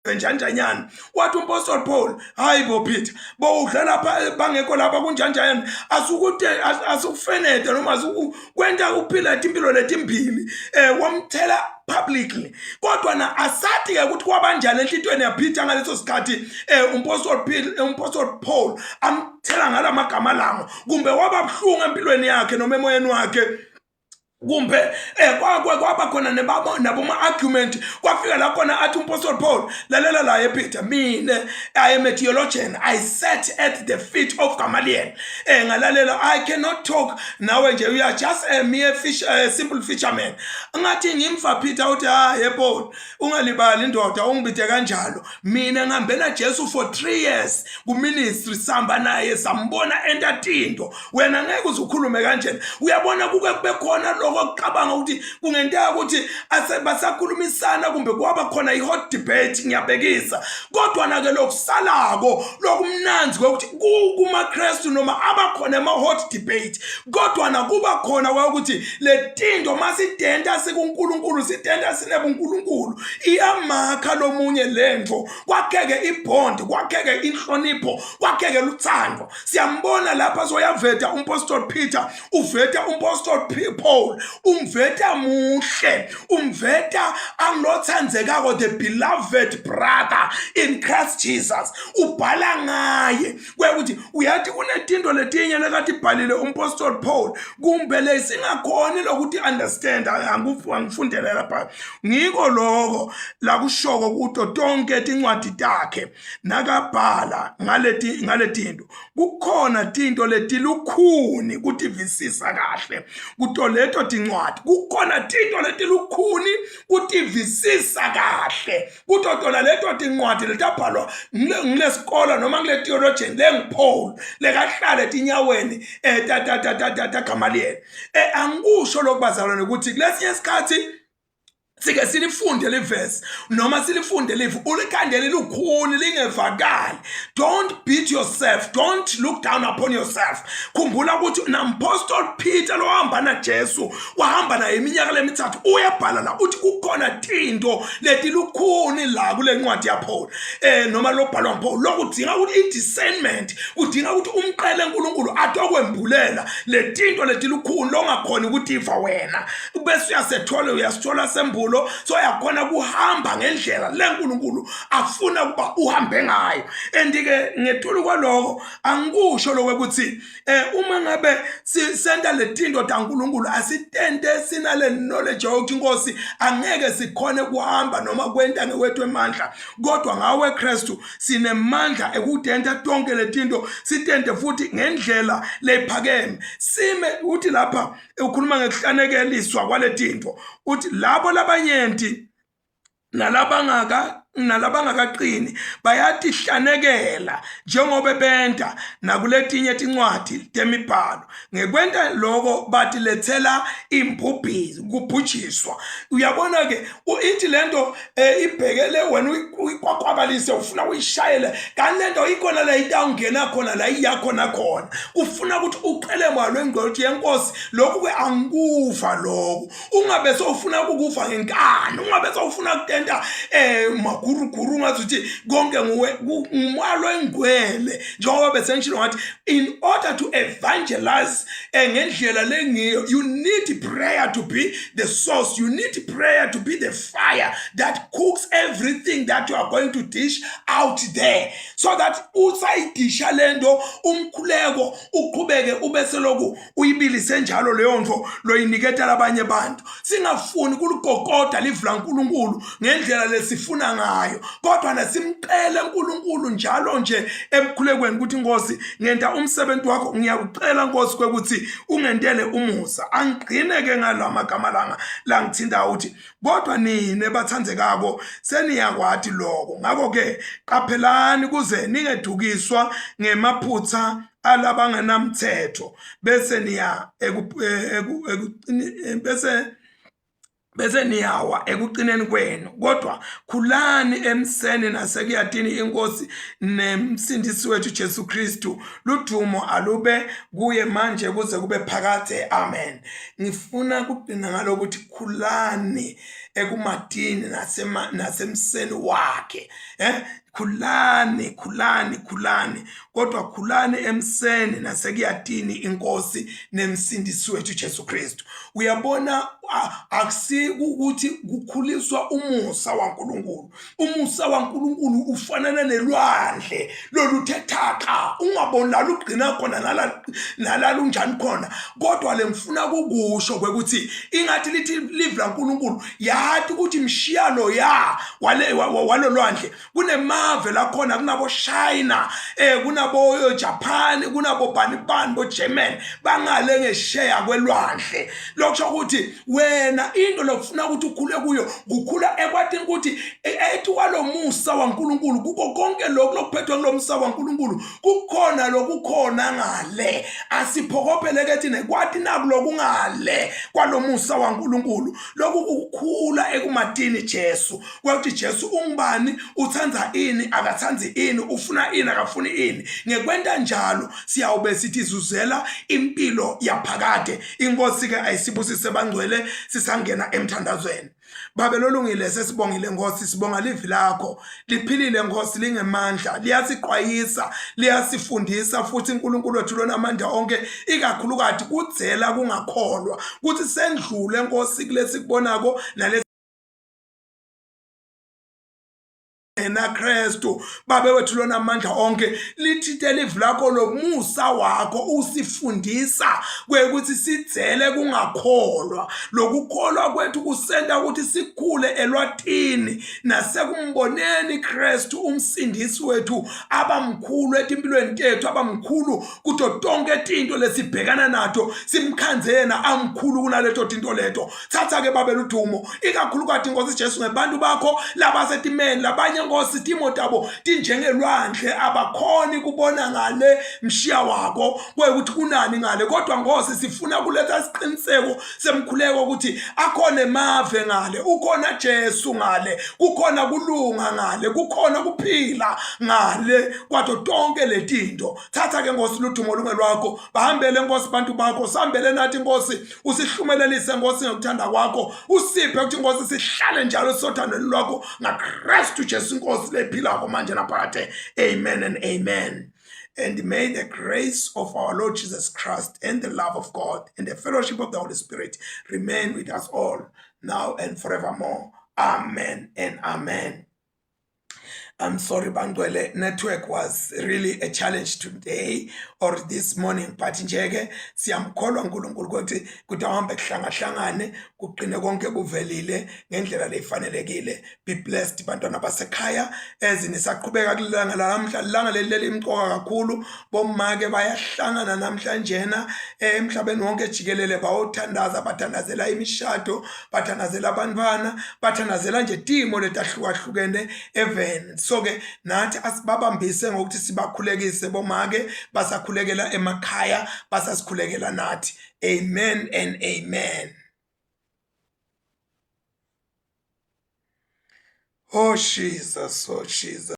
Njanjanyana wathi umpostoli Paul, hayi bo Peter, bowudla lapha bangekho lapha kunjanjanyana, asukude asukufenede noma asukwenta uphila impilo letimbili, wamthela publicly. Kodwa na asathi ke ukuthi kwabanjani enhlitweni yaPeter ngaleso sikhathi, umpostoli Peter, umpostoli Paul amthela ngalamagama lango, kumbe waba buhlungu empilweni yakhe noma emoyeni wakhe, kumbe kwakwe kwaba khona naboma argument. Kwafika la khona athi umpostoli Paul, lalela la Peter, mine I am a theologian, I sat at the feet of Gamaliel, ngalalela, I cannot talk nawe nje, you are just a mere fish, a simple fisherman. Ngathi ngimfa Peter uthi, ah ye Paul, ungalibali indoda ungibide kanjalo, mina ngihambe na Jesu for 3 years ku ministry, samba naye, sambona enta tinto, wena ngeke uze ukhulume kanjena. Uyabona, kuke kube khona lokho kucabanga ukuthi kungenteka ukuthi basakhulumisana kumbe kwaba khona i-hot debate, ngiyabekisa. Kodwa na-ke lokusalako lokumnanzi kwekuthi kumaKristu noma abakhona ema-hot debate, kodwa nakuba khona kwakuthi le tinto masidenta sikuNkulunkulu, sidenta sinebuNkulunkulu, iyamakha lomunye lento, kwakheke ibond, kwakheke inhlonipho, kwakheke luthando. Siyambona lapha soyaveta umpostoli Peter, uveta umpostoli Paul, umveta muhle, umveta angilothandzekako, the beloved brother in Christ Jesus. Ubhala ngaye kwekuthi uyathi kunetinto letinye lekade ibhalile umpostoli Paul kumbe lesingakhoni lokuthi understand. Angifundele lapha, ngiko lokho lakushoko kuto tonke tincwadi takhe nakabhala ngaleti ngaletinto, kukhona tinto letilukhuni kutivisisa kahle kuto leto tincwadi, kukhona tinto letilukhuni kutivisisa kahle kuto tona leto tincwadi letabhalwa ngilesikolo noma ngile theologian lenguPaul lekahlala etinyaweni taGamaliel. Angikusho lokubazalwane ukuthi kulesinye isikhathi sike silifunde livesi noma silifunde live ulikhandele lukhuni lingevakali. Don't beat yourself, don't look down upon yourself. Khumbula ukuthi nampostoli Peter lohamba na Jesu, wahamba naye iminyaka lemithathu, uyabhala la uthi kukhona tinto letilukhuni la kule ncwadi yaPaul, noma lobhalwa nguPaul, lokudinga ukuthi i-discernment, kudinga ukuthi umqele uNkulunkulu atokwembulela letinto letilukhuni longakhoni ukutiva wena, bese uyasethola, uyasithola sembulo, so uyakhona kuhamba ngendlela leNkulunkulu afuna ukuba uhambe ngayo. And ke ngetulu kwaloko angikusho lokho ukuthi uma ngabe senta letinto taNkulunkulu, asitente sinale knowledge yokuthi inkosi angeke sikhone kuhamba noma kwenta ngewethu emandla, kodwa ngawe Kristu sinemandla ekutenta tonke letinto, sitente futhi ngendlela lephakeme. Sime uthi lapha ukhuluma ngekuhlanekeliswa kwaletinto, uthi labo labanyenti nalabangakaqini bayatihlanekela njengoba benta nakuletinye tincwadi temibhalo, ngekwenta lokho batilethela imbhubhisi, kubhujiswa. Uyabona ke, ithi lento ibhekele wena, uyikwakwabalise, ufuna uyishayele, kanti lento ikhona la itawungena khona, la iya khona khona. Ufuna ukuthi uqele malo engcwele ukuthi yenkosi, lokhu ke angikuva lokhu. Ungabe sewufuna ukukuva ngenkani, ungabe sewufuna kutenta maguruguru ngathi uthi konke nguwe ngumalo engcwele. Njengoba besengishilo ngathi in order to evangelize ngendlela lengiyo, you need prayer to be the source, you need prayer to be the fire that cooks everything that you are going to dish out there, so that usayidisha lento, umkhuleko uqhubeke ube seloku uyibilise njalo leyo nto loyiniketa labanye abantu. Singafuni kulugogoda livi laNkulunkulu ngendlela lesifuna ngayo, kodwa nasimcele uNkulunkulu njalo nje emkhulekweni ukuthi Nkosi, ngenta umsebenzi wakho, ngiyakucela Nkosi kwekuthi ungentele umusa. Angigcine ke ngalamagama langa langithinta, uthi kodwa nine bathandzekako seniyakwati lokho, ngakho ke qaphelani kuze ningedukiswa ngemaphutha alabangenamthetho, bese niya bese niyawa ekucineni kwenu, kodwa khulani emseni nasekuyatini inkosi nemsindisi wethu Jesu Kristu. Ludumo alube kuye manje kuze kube phakade, amen. Ngifuna kugcina ngalokuthi khulani. ekumatini nasema nasemseni wakhe eh khulani khulani khulani kodwa khulani emseni nasekuyatini inkosi nemsindisi wethu Jesu Kristu uyabona akusi ukuthi kukhuliswa umusa waNkulunkulu umusa waNkulunkulu ufanana nelwandle loluthe thaqa ungaboni la lugcina khona nala nala lunjani khona kodwa lengifuna kukusho kwekuthi ingathi lithi live laNkulunkulu yathi ukuthi mshiyalo ya wale walolwandle kunemave lakhona kunabo China eh kunabo eh, Japan kunabo bani bani bo German bangale ngesheya kwelwandle lokusho ukuthi wena into lokufuna ukuthi ukhule kuyo kukhula ekwatini ukuthi e, ethi kwalomusa waNkulunkulu kuko konke lokhu lokuphethwe kulomusa waNkulunkulu kukhona lokukhona ngale asiphokophele ke thina kwathi naku lokungale kwalomusa waNkulunkulu lokhu kukhula ekumatini Jesu kwakuthi Jesu ungubani uthanda ini akathandi ini ufuna ini akafuni ini ngekwenta njalo siyawube sithi zuzela impilo yaphakade inkosi ke ayisibusise bangcwele sisangena emthandazweni Babe lolungile sesibongile Nkosi sibonga livi lakho liphilile Nkosi lingemandla liyasiqwayisa liyasifundisa futhi uNkulunkulu wethu lona amandla onke ikakhulukati kudzela kungakholwa kuthi sendlule Nkosi kulesikubonako nale yena Kristu babe wethu lona amandla onke lithinte livi lakho lomusa wakho usifundisa kwekuthi sidzele kungakholwa lokukholwa kwethu kusenta ukuthi sikhule elwatini nasekumboneni Kristu umsindisi wethu abamkhulu etimpilweni tethu abamkhulu kuto tonke tinto lesibhekana nato simkhandze yena amkhulu kunaleto tinto leto thatha ke babe ludumo ikakhulukati inkosi Jesu ngebantu bakho labasetimeni labanye nkosi timo tabo tinjengelwandle abakhoni kubona ngale mshiya wako kwekuthi kunani ngale kodwa nkosi sifuna kuletha isiqiniseko semkhuleko ukuthi akhona emave ngale ukhona Jesu ngale kukhona kulunga ngale kukhona kuphila ngale kwato tonke letinto thatha ke nkosi ludumo lungelwakho bahambele nkosi bantu bakho sihambele nathi nkosi usihlumelelise nkosi ngokuthanda kwakho usiphe ukuthi nkosi sihlale njalo sothandweni lwakho ngakristu jesu inkosi lephilako manje naphakade amen and amen And may the grace of our Lord Jesus Christ and the love of God and the fellowship of the Holy Spirit remain with us all now and forevermore. Amen and amen. I'm sorry bangcwele network was really a challenge today or this morning but nje ke siyamkholwa uNkulunkulu ukuthi kuthi ahambe kuhlangahlangane kugcine konke kuvelile ngendlela lefanelekile be blessed bantwana basekhaya as nisaqhubeka kulanga lamhla langa leli limqoka kakhulu bomake bayahlangana namhlanjena eh, emhlabeni wonke jikelele bawothandaza bathandazela imishado bathandazela abantwana bathandazela nje timo letahlukahlukene even so ke nathi asibabambise ngokuthi sibakhulekise bomake basakhulekela emakhaya basasikhulekela nathi amen and amen oh Jesus oh Jesus.